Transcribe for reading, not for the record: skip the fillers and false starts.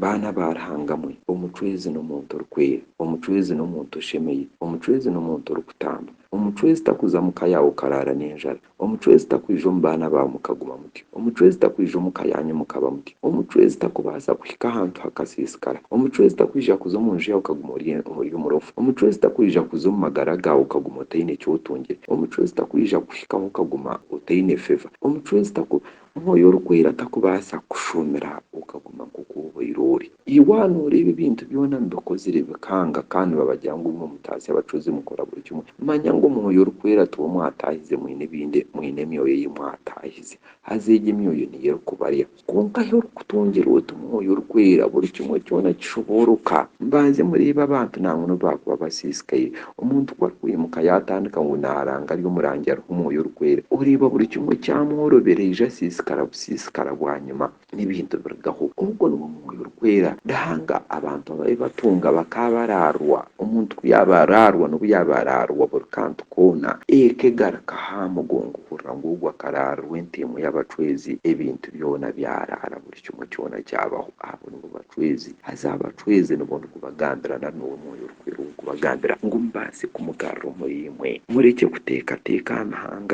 Baana ba Ruhanga mwe, omucwezi n'omuntu orikwera, omucwezi n'omuntu oshemeire, omucwezi n'omuntu orikutamba, omucwezi takuza muka yaawe okaraara n'enjara, omucwezi takwija omu baana baawe mukaguma mutyo, omucwezi takwija omuka yaanyu mukaba mutyo, omucwezi takubaasa kuhika ahantu hakasiisikara, omucwezi takwija kuza omu nju yaawe okaguma ori omurofu, omucwezi takwija kuza omu magara gaawe okaguma otaine eki otungire, omucwezi takwija kuhikaho okaguma otaine favour, omucwezi taku Omwoyo Orikwera takubaasa kukushumira okaguma nk'oku obaire ori. Iwe aha nooreeba ebintu byona mubikozire bikanga kandi nibabagira ngu imwe mutaasya abacwezi mukora buri kimwe. Manya ngu Omwoyo Orikwera tiwe mwataahize mwine ebindi mwine emyoyo ei mwataahize. Haza egyo emyoyo niyo erikubarya. Kwonka ahi orikutungira oti Omwoyo Orikwera buri kimwe kyona kishobooroka. Mubanze mureebe abantu nangwa n'obu baakuba basiisikaire. Omuntu ku arikwimuka yaatandika ngu naaranga ari omurangi ariho Omwoyo Orikwera, oreeba buri kimwe kyamworobera aija asiisikara busiisikara bwanyima n'ebintu birugaho. Ogwo niwe Mwoyo Orikwera. Ruhanga abantu abu batunga bakaba baraarwa. Omuntu ku yaaba araarwa n'obu yaaba araarwa buri kantu koona, eka egaruka aha mugongo ohurira ngu ogwo akaraarirwa ente emwe y'abacwezi ebintu byona byaraara buri kimwe kyona kyabaho. Abo nibo bacwezi. Haza abacwezi nibo ndikubagambira nari niwe Mwoyo Orikwera ou ndikubagambira ngu mubaase kumugarura omuriimwe. Murekye kuteekateeka aha mihanga.